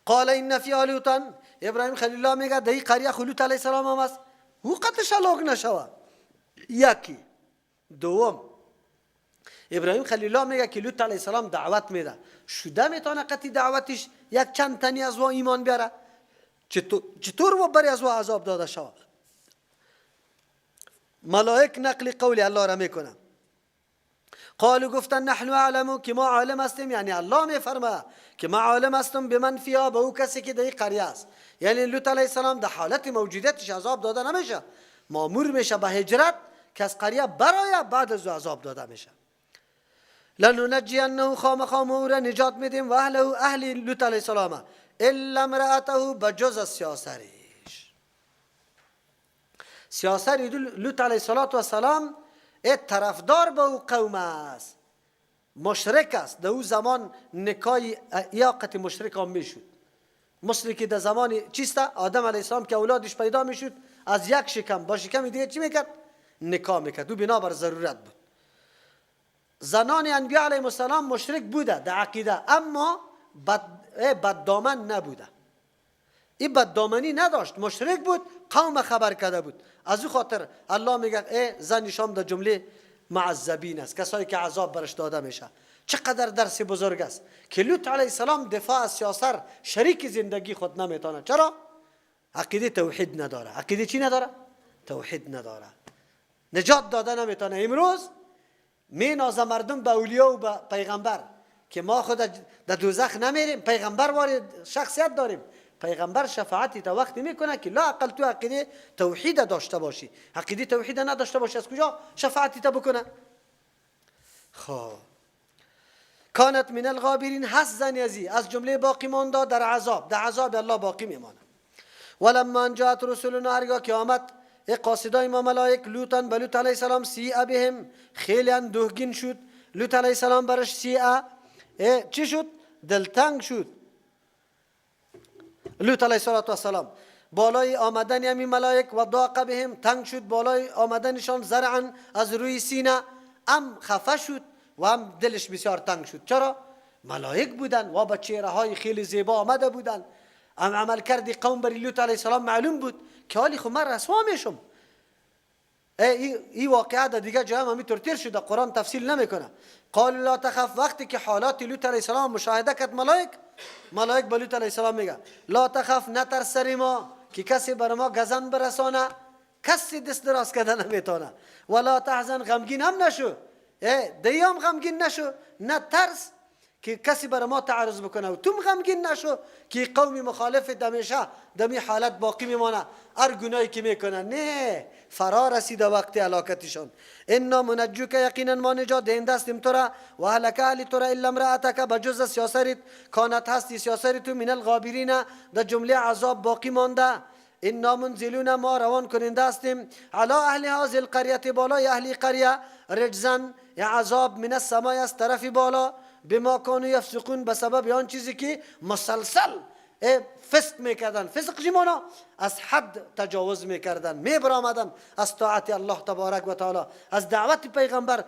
قال ان فیها لوطا، ابراهیم خلیل الله میگه در این قریه خو لوط علیه السلام هم است، او قتش هلاک نشوه. یکی. دوم، ابراهیم خلیل الله میگه که لوط علیه السلام دعوت میده، شده میتونه قطعی دعوتش یک چند تنی از وا ایمان بیاره، چطور و بری از وا عذاب داده شود؟ ملائک نقل قول الله را میکنه. قالوا گفتن نحن اعلم، که ما عالم هستیم، یعنی الله میفرما که ما عالم هستم به من فیها، به او کسی که در این قریه است. یعنی لوط علیه السلام در حالت موجودیتش عذاب داده نمیشه، مامور میشه به هجرت که از قریه برای بعد از عذاب داده میشه. لننجینه، خامخا او را نجات میدیم، و اهله، اهل لوط علیه السلام، الا امرأته، بجز سیاسریش. سیاسری لوط علیه السلام طرفدار به او قوم است، مشرک است. در او زمان نکای یاقت مشرک هم میشد، مثل که در زمان چیست آدم علیه السلام که اولادش پیدا میشد از یک شکم با شکم دیگه چی میکرد؟ نکاح میکرد. او بنابر ضرورت بود. زنان انبیا علیهم السلام مشرک بوده در عقیده، اما بد دامن نبوده، این بد دامنی نداشت، مشرک بود، قوم خبر کرده بود. از او خاطر الله میگه ای زن شام در جمله معذبین است، کسایی که عذاب برش داده میشه. چقدر درس بزرگ است که لوط علیه السلام دفاع از سیاسر شریک زندگی خود نمیتونه. چرا؟ عقیده توحید نداره. عقیده چی نداره؟ توحید نداره. نجات داده نمیتونه. امروز می نازه مردم به اولیا و به پیغمبر که ما خود در دوزخ نمیریم، پیغمبر وارد شخصیت داریم. پیغمبر شفاعتی تا وقتی میکنه که لا اقل تو عقیده توحید داشته باشی. عقیده توحید نداشته باشی از کجا شفاعتی تا بکنه؟ خب کانت من الغابرین، هست زن ازی از جمله باقی مانده در عذاب، در عذاب الله باقی میمانه. ولما ان جاءت رسولنا، هرگاه که آمد قاصدای ما ملائک لوطا به لوط علیه السلام، سیء بهم، خیلی اندوهگین شد لوط علیه السلام برش. سیء چی شد؟ دلتنگ شد لوط علیه السلام بالای آمدن امی ملائک. و ضاق بهم، تنگ شد بالای آمدنشان، ذرعا، از روی سینه، ام خفه شد و هم دلش بسیار تنگ شد. چرا؟ ملائک بودن و با چهره های خیلی زیبا آمده بودن. ام عمل کردی قوم بری لوط علیه السلام معلوم بود که حالی خو من رسوا میشم. ای واقعه در دیگه جای هم همینطور تیر شده، قرآن تفصیل نمیکنه. قال لا تخف، وقتی که حالات لوط علیه السلام مشاهده کرد ملائک، ملائک به لوط علیه السلام میگه لا تخف، نترس سر ما که کسی بر ما گزند برسانه، کسی دست دراز کرده نمیتونه. ولا تحزن، غمگین هم نشو، دیام غمگین نشو، نه ترس که کسی بر ما تعرض بکنه و توم غمگین نشو که قوم مخالف دمیشه دمی حالت باقی میمانه، هر گناهی که میکنه. نه، فرا رسیده وقت هلاکتشان. انا منجوک، یقینا ما نجات دهنده هستیم تو را، و اهلک، اهل تو را، الا امرأتک، بجز سیاسرت، کانت هستی سیاسری تو، من الغابرین، در جمله عذاب باقی مانده. انا منزلون، ما روان کننده هستیم، علی اهل هذه القریه، بالای اهل قریه، رجزا، عذاب، من السماء، از طرف بالا، بما كانوا یفسقون، به سبب آن چیزی که مسلسل فسق میکردن. فسق چی معنا؟ از حد تجاوز میکردن، میبرآمدن از طاعت الله تبارک و تعالی، از دعوت پیغمبر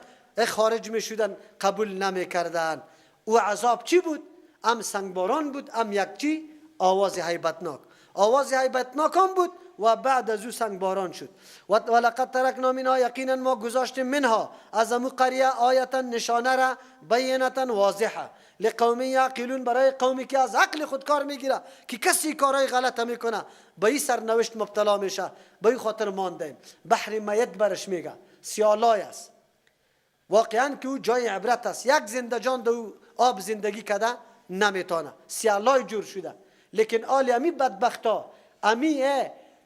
خارج میشدن، قبول نمیکردن. او عذاب چی بود؟ ام سنگباران بود، ام یک چی؟ آواز هیبتناک. آواز هیبتناک هم بود و بعد از او سنگباران شد. و ولقد ترکنا منها، یقینا ما گذاشتیم، منها، از امو قریه، آیة، نشانه را، بینة، واضحه، لقوم یعقلون، برای قومی که از عقل خود کار میگیره که کسی کارهای غلط میکنه به این سرنوشت مبتلا میشه. به این خاطر ماندیم. بحر میت برش میگه، سیالای است. واقعا که او جای عبرت است. یک زنده جان دو آب زندگی کده نمیتونه، سیالای جور شده. لیکن آلی امی بدبختا، امی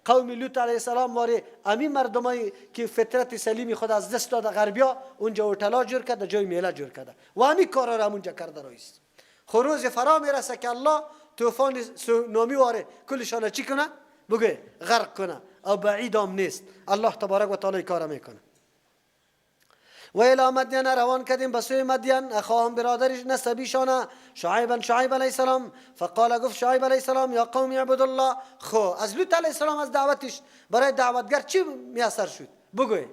قوم لوط علیه السلام واری امی مردمایی که فطرت سلیمی خود از دست داده، غربیا اونجا هتلا جور کرده، جای میله جور کرده و امی کارا را اونجا کرده رایست. خو روز فرا میرسه که الله طوفان سونامی واره کلشان چی کنه؟ بگه غرق کنه. او بعید هم نیست. الله تبارک و تعالی کار میکنه. و الی مدین، روان کردیم به سوی مدین، اخاهم، برادرش نسبیشانه، شعیبا، شعیب علیه السلام. فقال، گفت شعیب علیه السلام، یا قوم اعبدوا الله. خو از لوط علیه السلام، از دعوتش برای دعوتگر چی میسر شد؟ بگوی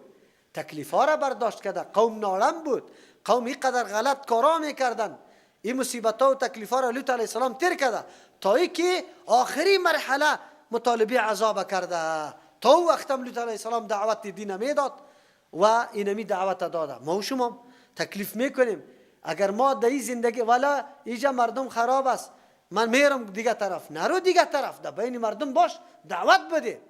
تکلیف ها را برداشت کرده. قوم نالم بود، قوم اینقدر غلط کارا میکردن. این مصیبت ها و تکلیف ها را لوط علیه السلام تیر کرده تا ای که آخری مرحله مطالبه عذاب کرده. تا او وقتم لوط علیه السلام دعوت دین میداد و اینمی دعوت داده. ما و شما تکلیف میکنیم اگر ما در این زندگی والا اینجا مردم خراب است، من میرم دیگه طرف، نرو دیگه طرف، در بین مردم باش، دعوت بده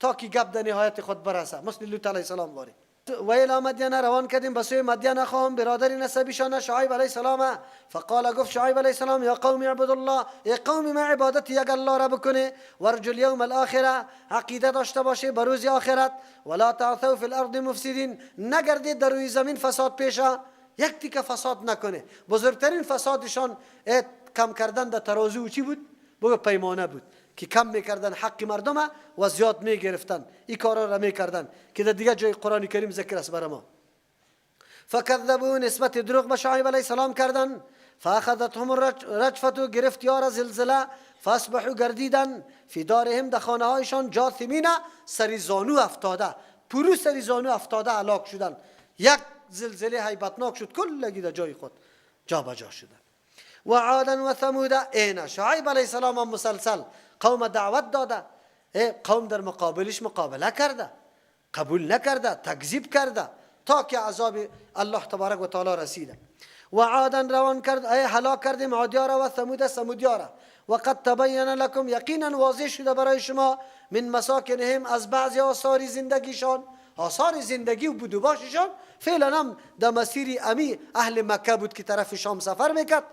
تا که گپ در نهایت خود برسه، مثل لوط علیه السلام واری. و الی مدین روان کردیم به سوی مدین خواهم برادر نسبیشان شعیب علیه السلام. فقال گفت شعیب علیه السلام یا قوم اعبدوا الله، ای قوم ما عبادت یک الله را بکنه، ورجو الیوم الاخره، عقیده داشته باشه به روز آخرت، ولا تعثوا فی الارض مفسدین، نگردید در روی زمین فساد پیشه، یک تیکه فساد نکنه. بزرگترین فسادشان کم کردن در ترازو چی بود؟ بگو پیمانه بود که کم میکردن حق مردم و زیاد میگرفتن. این کارا را میکردن که در دیگه جای قرآن کریم ذکر است برای ما. فکذبوا، نسبت دروغ به شعیب علیه السلام کردن. فاخذتهم الرجفة، گرفت یار زلزله. فاصبحوا، گردیدن، فی دارهم، در خانه هایشان، جاثمین، سری زانو افتاده، پرو سری زانو افتاده هلاک شدن. یک زلزله هیبتناک شد، کلگی در جای خود جابجا شدن. و عادا و ثمود، اینا شعیب علیه السلام هم مسلسل قوم دعوت داده، قوم در مقابلش مقابله کرده، قبول نکرده، تکذیب کرده تا که عذاب الله تبارک و تعالی رسیده. و عادا روان کرد، ای هلاک کردیم عادیا را و ثمود ثمودیا را. و قد تبین لکم، یقینا واضح شده برای شما، من مساکنهم، از بعضی آثار زندگیشان، آثار زندگی و بود و باششان. فعلا هم در مسیر امی اهل مکه بود که طرف شام سفر میکرد،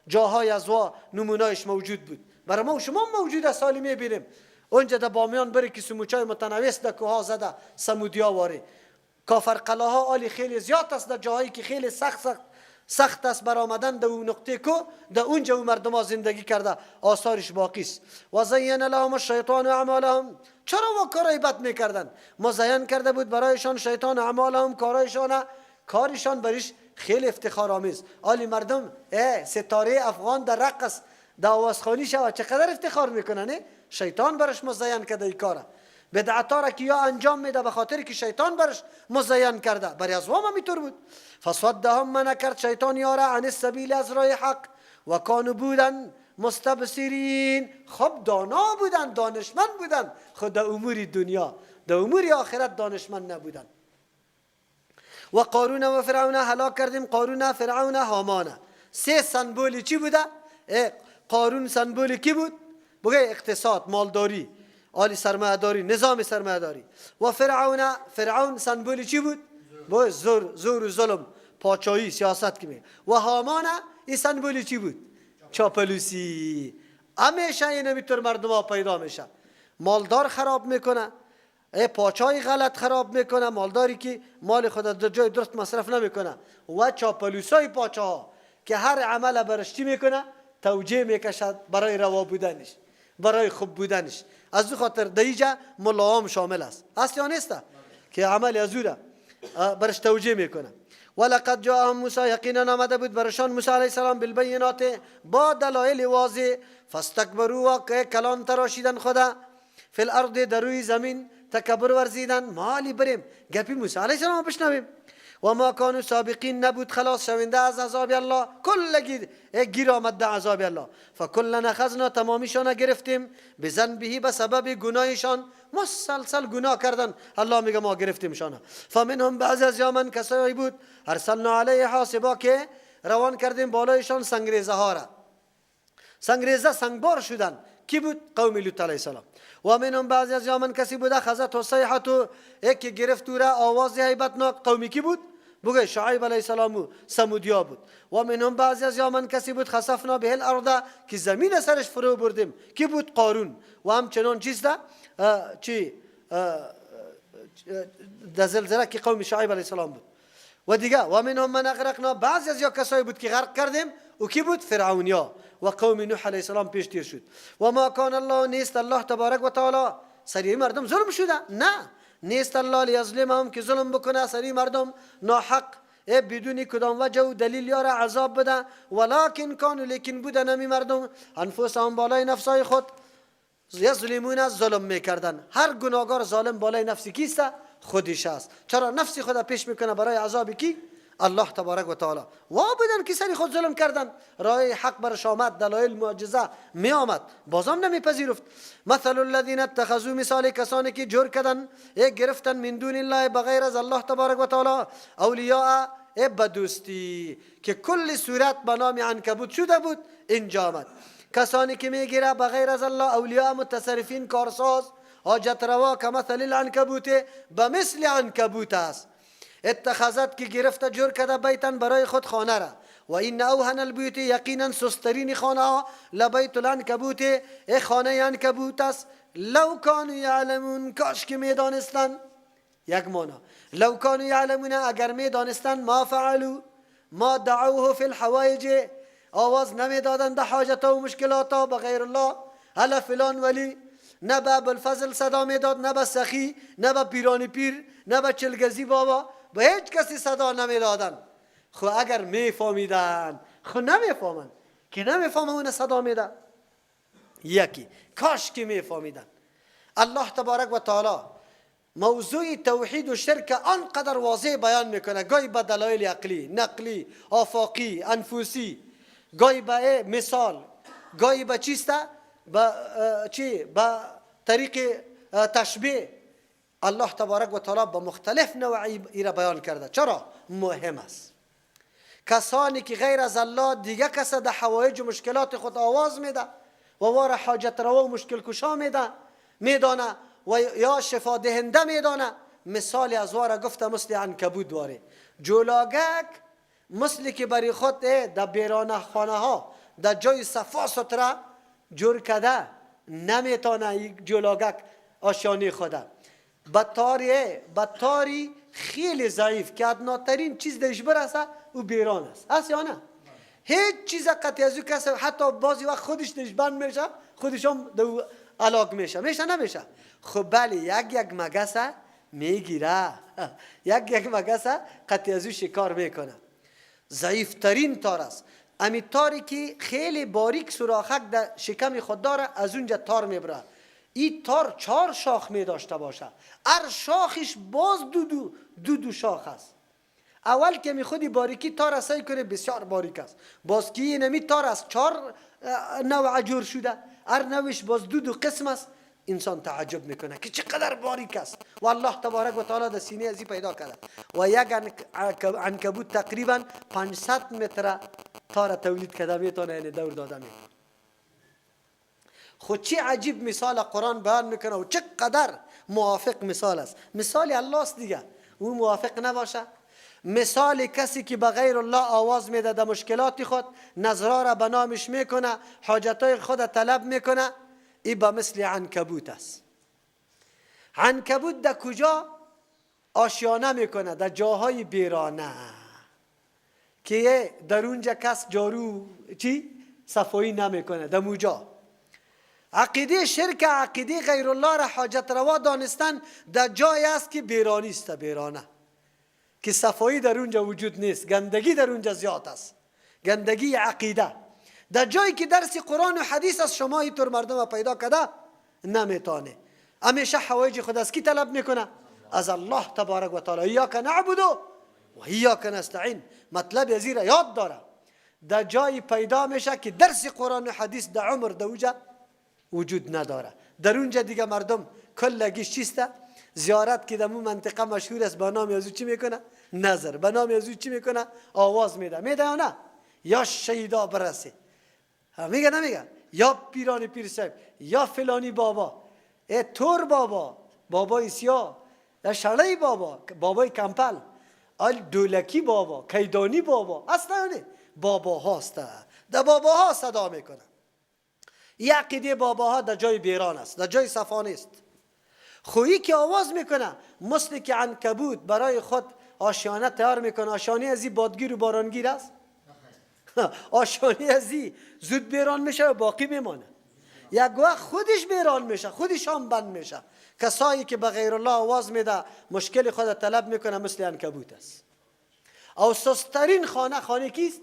جاهای از وا نمونایش موجود بود. برای ما و شما موجود است، سالی میبینیم اونجا در بامیان بری که سموچای متنوع در کوها زده سمودیا واره. کافر قلاها آلی خیلی زیاد است در جاهایی که خیلی سخت سخت سخت است برآمدن در اون نقطه کو، در اونجا او مردم ها زندگی کرده، آثارش باقی است. و زین لهم الشیطان اعمالهم، چرا وا کارای بد میکردن؟ مزین کرده بود برایشان شیطان اعمالهم، کارایشان، کارشان برش خیلی افتخار آمیز. آلی مردم ستاره افغان در رقص در آوازخوانی شود چقدر افتخار میکنن، شیطان برش مزین کرده این کاره. بدعتا را که یا انجام میده به خاطر که شیطان برش مزین کرده، برای از هم اینطور بود. فصدهم، منع کرد شیطان یارا، عن السبیل، از راه حق. و کانوا، بودن، مستبصرین، خب دانا بودن، دانشمند بودن، خود در امور دنیا، در امور آخرت دانشمند نبودن. و قارون و فرعون، هلاک کردیم قارون، فرعون، هامان. سه سنبولی چی بوده؟ قارون سنبولی کی بود؟ بگه اقتصاد، مالداری، آلی سرمایه‌داری، نظام سرمایه‌داری. و فرعون، فرعون سنبولی چی بود؟ بگه زور، زور و ظلم، پاچایی، سیاست که میگه. و هامان این سنبولی چی بود؟ چاپلوسی. همیشه این اینطور مردم ها پیدا میشه، مالدار خراب میکنه، پاچای غلط خراب میکنه، مالداری که مال خود در جای درست مصرف نمیکنه، و چاپلوسای پاچا که هر عمل برش چی میکنه؟ توجیه میکشد برای روا بودنش، برای خوب بودنش. از او خاطر دیجا ملاام شامل است، است یا نیست که عمل از او برش توجیه میکنه. ولقد جاءهم موسی، یقینا آمده بود برشان موسی علیه السلام، بالبینات، با دلایل واضح. فاستکبروا، و کلان تراشیدن خدا، فی الارض، در روی زمین تکبر ورزیدن، مالی بریم گپی موسی علیه السلام بشنویم. و ما کانوا سابقین، نبود خلاص شونده از عذاب الله، کل گیر آمد در عذاب الله. فکلا اخذنا، تمامیشان گرفتیم، بذنبه، به سبب گناهشان. مسلسل گناه کردن، الله میگه ما گرفتیمشان. فمنهم، بعض از یا من، کسایی بود، ارسلنا علیه حاصبا، که روان کردیم بالایشان سنگریزه ها را، سنگریزه سنگبار شدن. کی بود؟ قوم لوط علیه السلام. و منهم، بعضی از یا من کسی بوده، اخذته الصیحة، یکی گرفت او را آواز هیبتناک. قومی کی بود؟ بگه شعیب علیه السلام و ثمودیا بود. و منهم، بعضی از یا من کسی بود، خسفنا به الارض، که زمین سرش فرو بردیم. کی بود؟ قارون. و همچنان چیز ده چی در زلزله که قوم شعیب علیه السلام بود. و دیگه و منهم من اغرقنا، بعضی از یا کسایی بود که غرق کردیم. و کی بود؟ فرعونیا و قوم نوح علیه السلام پیش تیر شد. و ما کان الله، نیست الله تبارک و تعالی، سری مردم ظلم شده؟ نه، نیست الله لیظلمهم، که ظلم بکنه سری مردم ناحق، بدون کدام وجه و دلیل یاره عذاب بده. ولکن کانوا، لیکن بودن همی مردم، انفسهم، بالای نفسای خود، یظلمون، ظلم میکردن. هر گناهگار ظالم بالای نفسی کیست؟ خودش است. چرا؟ نفسی خود پیش میکنه برای عذاب کی؟ الله تبارک و تعالی. وا بودن که سری خود ظلم کردن، راه حق برش آمد، دلایل معجزه می آمد، بازم نمیپذیرفت. مثل الذین اتخذوا، مثال کسانی که جور کردن، یک گرفتن، من دون الله، بغیر از الله تبارک و تعالی، اولیاء، به دوستی، که کل سورت به نام عنکبوت شده بود. اینجا آمد کسانی که میگیره بغیر از الله اولیاء، متصرفین، کارساز، حاجت روا، کمثل العنکبوت، به مثل عنکبوت است. اتخذت، که گرفته، جور کرده، بیتا، برای خود خانه را. و این اوهن البیوت، یقینا سسترین خانه ها، لبیت العنکبوت، ای خانه عنکبوت است. لو کانوا یعلمون، کاش که میدانستن. یک مانا لو کانوا یعلمون، اگر میدانستن، ما فعلوا ما دعوه فی الحوائج، آواز نمیدادن ده حاجت و مشکلات به غیر الله. هلا فلان ولی، نه به ابوالفضل صدا میداد، نه به سخی، نه به پیرانی پیر، نه به چلگزی بابا، به هیچ کسی صدا نمیدادن. خو اگر میفهمیدن، خو نمیفهمن که نمیفهمه اون صدا میده. یکی کاش که میفهمیدن. الله تبارک و تعالی موضوع توحید و شرک آنقدر واضح بیان میکنه، گاهی به دلایل عقلی، نقلی، آفاقی، انفسی، گاهی به مثال، گاهی به چیسته، به چی، به طریق تشبیه. الله تبارک و تعالی به مختلف نوع ایره بیان کرده. چرا مهم است؟ کسانی که غیر از الله دیگه کس در حوایج و مشکلات خود آواز میده و وار حاجت روا و مشکل کشا میده میدانه و یا شفا دهنده میدانه، مثال از وار گفته مثل عنکبوت واره، جولاگک، مثل که برای خود در بیرانه خانه ها در جای صفا ستره جور کده، نمیتونه یک جولاگک آشیانه خوده به تاری خیلی ضعیف که ادناترین چیز درش برسه او بیران است. هست یا نه؟ هیچ چیز قطعی از او کس، حتی بعضی وقت خودش درش بند میشه، خودش هم دو علاق میشه. میشه نمیشه؟ خب بله، یک یک مگس میگیره، یک یک مگس قطعی از او شکار میکنه. ضعیفترین تار است. امی تاری که خیلی باریک سوراخک در شکم خود داره، از اونجا تار میبره. این تار چهار شاخ می داشته باشه، هر شاخش باز دو دو دو دو شاخ است. اول که می خودی باریکی تار سعی کنه، بسیار باریک است. باز که اینمی تار از چهار نوع جور شده، هر نوعش باز دو دو قسم است. انسان تعجب میکنه که چقدر باریک است و الله تبارک و تعالی در سینه ازی پیدا کرده. و یک عنکبوت تقریبا 500 متر تار تولید کرده میتونه، یعنی دور داده میتونه. خود چه عجیب مثال قرآن بیان میکنه و چقدر موافق مثال است. مثال الله است دیگه، او موافق نباشه؟ مثال کسی که به غیر الله آواز میده در مشکلات خود، نظرها را به نامش میکنه، حاجتای خود طلب میکنه، ای به مثل عنکبوت است. عنکبوت در کجا آشیانه میکنه؟ در جاهای بیرانه که در اونجا کس جارو چی صفایی نمیکنه. در موجا عقیده شرک، عقیده غیر الله را حاجت روا دانستن در جای است که بیرانی است، بیرانه که صفایی در اونجا وجود نیست، گندگی در اونجا زیاد است، گندگی عقیده. در جایی که درس قرآن و حدیث از شما اینطور مردم پیدا کرده نمیتونه. همیشه حوایج خود از کی طلب میکنه؟ از الله تبارک و تعالی. ایاک نعبد و ایاک نستعین. مطلب از یاد داره. در جایی پیدا میشه که درس قرآن و حدیث در عمر در اونجا وجود نداره. در اونجا دیگه مردم کلگیش چیسته؟ زیارت که در منطقه مشهور است، به نام ازو چی میکنه؟ نظر. به نام ازو چی میکنه؟ آواز میده. میده یا نه؟ یا شیدا برسه میگه، نمیگه؟ یا پیران پیر صاحب، یا فلانی بابا، ای تور بابا، بابای سیاه، یا شړی بابا، بابای کمپل، آل دولکی بابا، کیدانی بابا. اصلا نه، بابا هاست، در بابا ها صدا میکنه. یه عقیده باباها در جای بیران است، در جای صفا نیست. خویی که آواز میکنه مثل که عنکبوت برای خود آشیانه تیار میکنه. آشیانه ازی بادگیر و بارانگیر است؟ آشیانه ازی زود بیران میشه و باقی میمانه. یک وقت خودش بیران میشه، خودش هم بند میشه. کسایی که به غیر الله آواز میده، مشکل خود طلب میکنه، مثل عنکبوت است. او سسترین خانه خانه کیست؟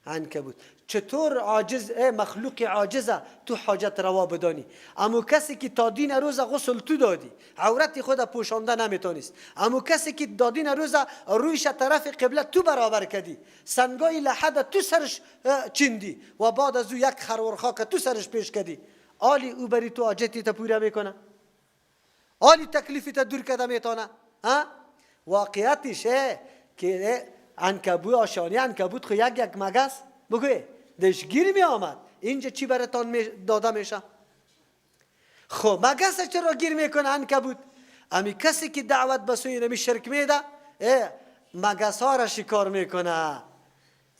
عنکبوت. چطور عاجز، مخلوق عاجزه تو حاجت روا بدانی. اما کسی که تا دین روز غسل تو دادی، عورت خود پوشانده نمیتونست. اما کسی که دادین روز رویش طرف قبله تو برابر کردی، سنگای لحد تو سرش چیندی و بعد از او یک خروار خاک تو سرش پیش کردی، آلی او بری تو حاجتی تا پوره میکنه؟ آلی تکلیفی تا دور کرده میتونه؟ ها؟ واقعیتشه که عنکبوت آشانی عنکبوت خو یک یک مگس بگوی دشگیر می آمد. اینجا چی براتان داده میشه؟ خب مگس چرا گیر میکنه عنکبوت؟ امی کسی که دعوت به سوی نمی شرک میده، مگس ها را شکار میکنه.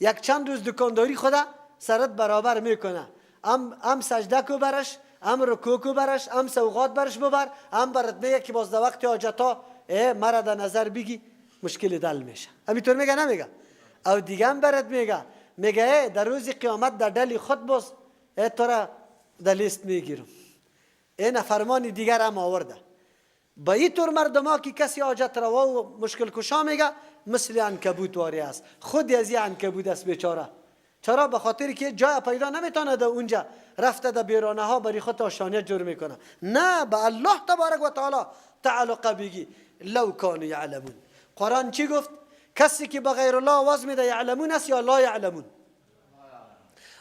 یک چند روز دکانداری خدا سرت برابر میکنه، ام سجده کو برش، ام رکوع کو برش، ام سوغات برش ببر، ام برات میگه که باز در وقت حاجتا مرا در نظر بگی، مشکل دل میشه. همینطور میگه نمیگه؟ او دیگه هم برات میگه، میگه در روز قیامت در دل خود باز تو را در لیست میگیرم. این فرمان دیگر هم آورده. با این طور مردم ها که کسی حاجت روا و مشکل کشا میگه، مثل عنکبوت واری است. خود از این عنکبوت است بیچاره. چرا؟ به خاطر که جای پیدا نمیتونه در اونجا، رفته در بیرانه ها برای خود آشانیت جور میکنه. نه، به الله تبارک و تعالی تعلق بگی. لو کانوا یعلمون. قرآن چی گفت؟ کسی که به غیر الله آواز میده یعلمون است یا لا یعلمون؟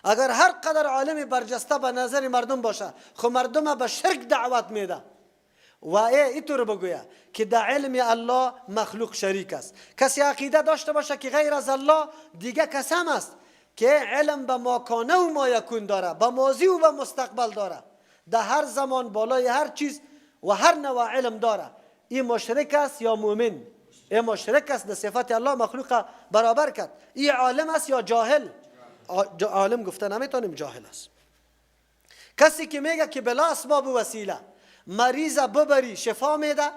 اگر هر قدر عالم برجسته به نظر مردم باشه، خب مردم به شرک دعوت میده و اینطور بگویه که در علم الله مخلوق شریک است. کسی عقیده داشته باشه که غیر از الله دیگه کس هم است که علم به ماکانه و ما یکون داره، به ماضی و به مستقبل داره، در هر زمان بالای هر چیز و هر نوع علم داره، این مشرک است یا مؤمن؟ این مشرک است، در صفت الله مخلوق برابر کرد. این عالم است یا جاهل؟ عالم گفته نمیتونیم، جاهل است. کسی که میگه که بلا اسباب و وسیله مریض ببری شفا میده،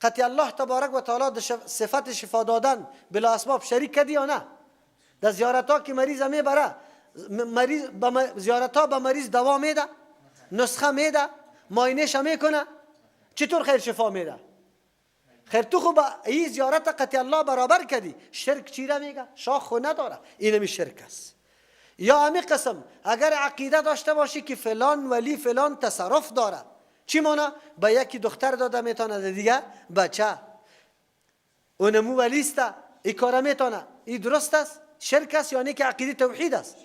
قطعی الله تبارک و تعالی صفت شفا دادن بلا اسباب شریک کردی یا نه؟ در زیارت ها که مریض میبره، مریض زیارت ها به مریض دوا میده، نسخه میده، معاینه‌ش میکنه، چطور خیر شفا میده؟ خیر تو خو با این زیارت قطعی الله برابر کردی. شرک چی را میگه؟ شاخ خو نداره، اینمی شرک است. یا امی قسم اگر عقیده داشته باشی که فلان ولی فلان تصرف داره، چی مانا؟ به یکی دختر داده میتونه، دیگه بچه اونمو ولیسته، ای کاره میتونه، ای درست است؟ شرک است یا نه که عقیده توحید است؟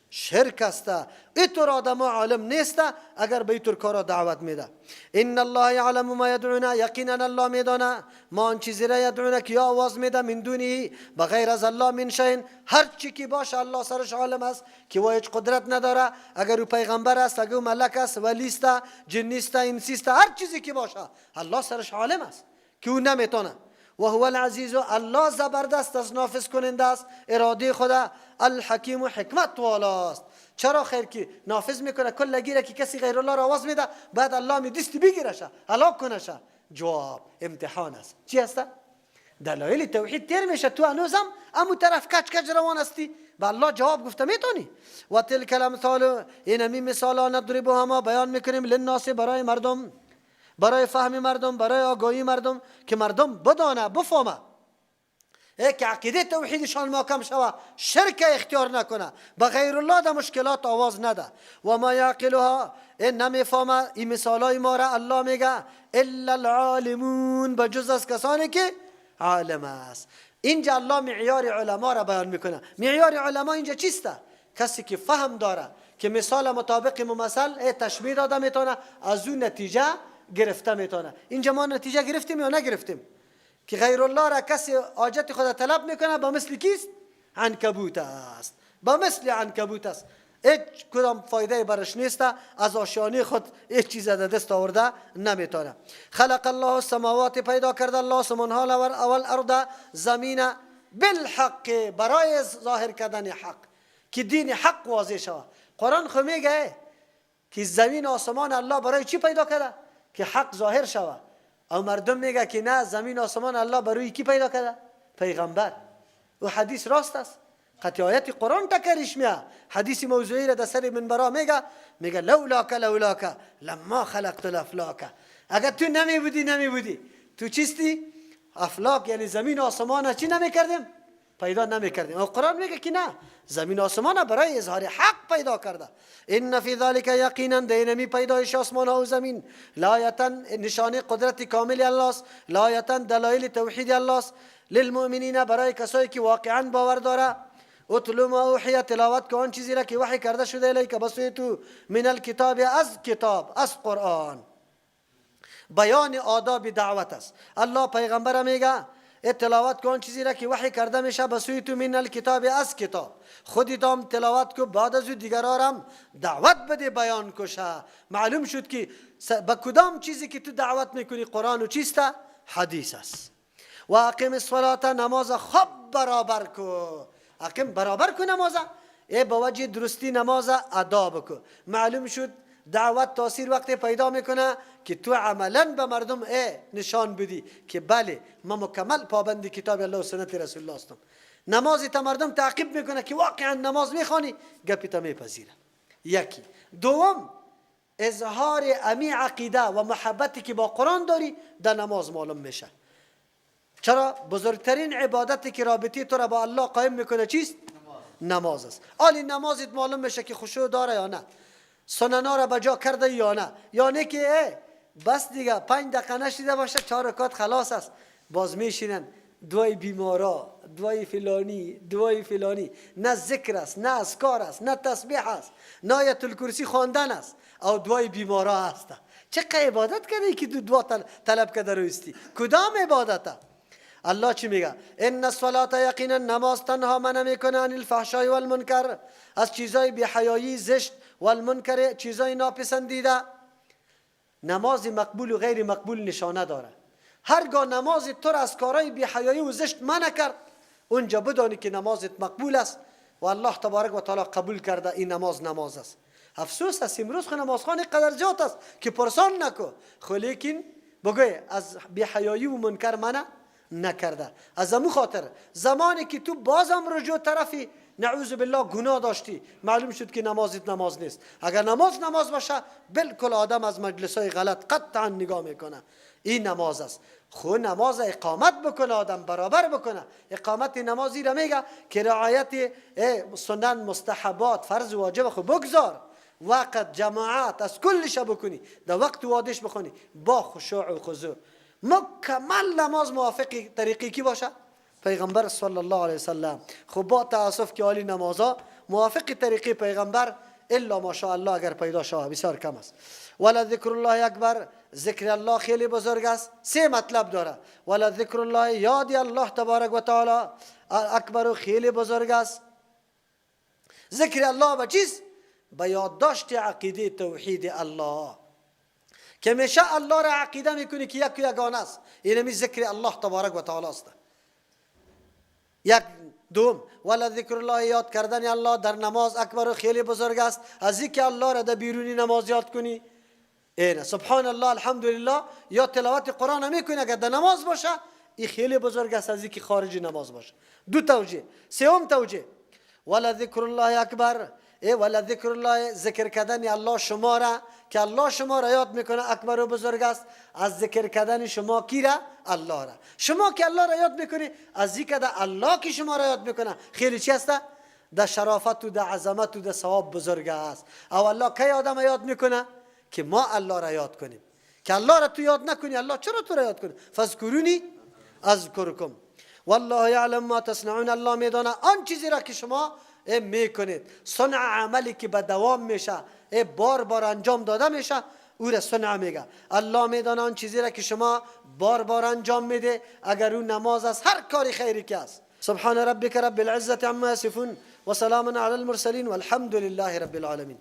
شرک است. اینطور آدم عالم نیست اگر به اینطور کارا دعوت میده. ان الله یعلم ما یدعون، یقینا الله میدانه ما آن چیزی را یدعون که یا آواز میده من دونه بغیر از الله من شیء، هر چی که باشه الله سرش عالم است که او هیچ قدرت نداره. اگر او پیغمبر است، اگر او ملک است، ولی است، جنی است، انسی است، هر چیزی که باشه الله سرش عالم است که او نمیتونه. و هو العزیز، الله زبردست است، نافذ کننده است اراده خدا، الحکیم و حکمت والاست. چرا خیر که نافذ میکنه کل گیره که کسی غیر الله را آواز میده، بعد الله می دست بگیرشه هلاک کنشه. جواب امتحان است. چی است؟ دلایل توحید تیر میشه، تو هنوزم امو طرف کج کج روان هستی، به الله جواب گفته میتونی. و تلک الامثال، اینمی مثال نضربها ما بیان میکنیم للناس، برای مردم، برای فهم مردم، برای آگاهی مردم، که مردم بدانه بفهمه که عقیده توحیدشان محکم شوه، شرک اختیار نکنه، به غیر الله در مشکلات آواز نده. و ما یعقلها، این نمیفهمه این مثالای ما را الله میگه الا العالمون، بجز از کسانی که عالم است. اینجا الله معیار علما را بیان میکنه. معیار علما اینجا چیسته؟ کسی که فهم داره که مثال مطابق ممثل تشبیه داده میتونه، از اون نتیجه گرفته میتونه. اینجا ما نتیجه گرفتیم یا نگرفتیم؟ که غیر الله را کسی حاجت خود طلب میکنه با مثل کیست؟ عنکبوت است، با مثل عنکبوت است. هیچ کدام فایده برش نیست، از آشیانه خود هیچ چیز در دست آورده نمیتونه. خلق الله السماوات، پیدا کرده الله آسمان ها والارض زمین، بالحق، برای ظاهر کردن حق، که دین حق واضح شود. قرآن خو میگه که زمین آسمان الله برای چی پیدا کرده؟ که حق ظاهر شود. او مردم میگه که نه، زمین آسمان الله برای کی پیدا کرده؟ پیغمبر. و حدیث راست است، قطعی آیت قرآن تکرش میه. حدیث موضوعی را در سر منبرا میگه، میگه لولاک لولاک لما خلقت الافلاک، اگر تو نمی بودی نمی بودی تو چیستی؟ افلاک یعنی زمین آسمان چی نمی کردیم؟ پیدا نمی کردیم. و قرآن میگه که نه، زمین آسمان برای اظهار حق پیدا کرده. ان فی ذلک یقینا دینمی پیدایش آسمان ها و زمین لایتن نشانه قدرت کامل الله است، لایتن دلایل توحید الله است، للمؤمنین برای کسایی که واقعا باور داره. اتلو ما اوحی تلاوت کن آن چیزی را که وحی کرده شده الیک به سوی تو، من الکتاب از کتاب از قرآن. بیان آداب دعوت است. الله پیغمبر میگه تلاوت کن چیزی را که وحی کرده میشه به سوی تو، من الکتاب از کتاب. خودت هم تلاوت کو، بعد از دیگران هم دعوت بده، بیان کشه. معلوم شد که به کدام چیزی که تو دعوت میکنی قرآن و چیست؟ حدیث است. و اقیم الصلاة نماز خوب برابر کو، اقیم برابر کو نماز، ای با وجه درستی نماز ادا بکو. معلوم شد دعوت تاثیر وقت پیدا میکنه که تو عملا به مردم ای نشان بدی که بله ما مکمل پابند کتاب الله و سنت رسول الله هستم. نماز تا مردم تعقیب میکنه که واقعا نماز میخوانی، گپی تا میپذیره. یکی. دوم اظهار امی عقیده و محبتی که با قرآن داری در نماز معلوم میشه. چرا؟ بزرگترین عبادتی که رابطه تو را با الله قایم میکنه چیست؟ نماز است. آلی نمازت معلوم میشه که خشوع داره یا نه، سننا را بجا کرده یا نه، یا نه که بس دیگه 5 دقیقه نشیده باشه 4 رکعت خلاص است، باز میشینن دعای بیمارا، دعای فلانی، دعای فلانی. نه ذکر است، نه اذکار است، نه تسبیح است، نه آیت الکرسی خواندن است، او دعای بیمارا است. چه عبادت کردی که دعا طلب کرده رویستی؟ کدام عبادت؟ الله چی میگه؟ ان الصلاه یقینا نماز تنها منع میکنه عن الفحشاء والمنکر، از چیزای بی‌حیایی زشت، والمنکر چیزای ناپسندیده. نماز مقبول و غیر مقبول نشانه داره. هرگاه نماز تو را از کارهای بی‌حیایی و زشت منع کرد، اونجا بدانی که نمازت مقبول است و الله تبارک و تعالی قبول کرده این نماز نماز است. افسوس است امروز خو نمازخوان اینقدر زیاد است که پرسان نکو، خو لیکن بگوی از بی‌حیایی و منکر منع نکرده. از امو خاطر زمانی که تو بازم رجوع طرفی نعوذ بالله گناه داشتی، معلوم شد که نمازت نماز نیست. اگر نماز نماز باشه بالکل آدم از مجلس‌های غلط قطعا نگاه میکنه. این نماز است. خو نماز اقامت بکنه، آدم برابر بکنه. اقامت نمازی را میگه که رعایت سنن مستحبات فرض و واجب خو بگذار، وقت جماعت از کلش بکنی، در وقت وادش بخونی با خشوع و خضوع. مکمل نماز موافق طریقی کی باشه؟ پیغمبر صلی الله علیه وسلم. خب با تاسف که عالی نمازا موافق طریقی پیغمبر الا ماشاءالله اگر پیدا شود بسیار کم است. ولا ذکر الله اکبر، ذکر الله خیلی بزرگ است. 3 مطلب داره. ولا ذکر الله یاد الله تبارک و تعالی اکبر خیلی بزرگ است. ذکر الله به چیز؟ به یادداشت عقیده توحید الله، که میشه الله را عقیده میکنی که یک یگانه است. اینمی ذکر الله تبارک و تعالی است. یک. دوم ولا ذکر الله یاد کردن الله در نماز اکبر و خیلی بزرگ است. از اینکه الله را در بیرونی نماز یاد کنی، اینه سبحان الله الحمدلله یا تلاوت قرآن میکنی، اگر در نماز باشه این خیلی بزرگ است از اینکه خارج نماز باشه. 2 توجیه. سوم توجیه ولا ذکر الله اکبر، ای ولا ذکر الله ذکر کردن الله شما را که الله شما را یاد میکنه اکبر و بزرگ است. از ذکر کردن شما کی را؟ الله را. شما که الله را یاد میکنی، از ذکر الله که شما را یاد میکنه خیلی چی است؟ در شرافت و در عظمت و در ثواب بزرگ است. او الله کی آدم یاد میکنه؟ که ما الله را یاد کنیم. که الله را تو یاد نکنی، الله چرا تو را یاد کنه؟ فاذکرونی اذکرکم والله یعلم ما تصنعون. الله میدانه آن چیزی را که شما میکنید. صنع عملی که به دوام میشه، بار بار انجام داده میشه، او را صنع میگه. الله میدانه آن چیزی را که شما بار بار انجام میده، اگر اون نماز است، هر کاری خیری که است. سبحان ربک رب العزة عما یصفون و سلام علی المرسلین والحمد لله رب العالمین.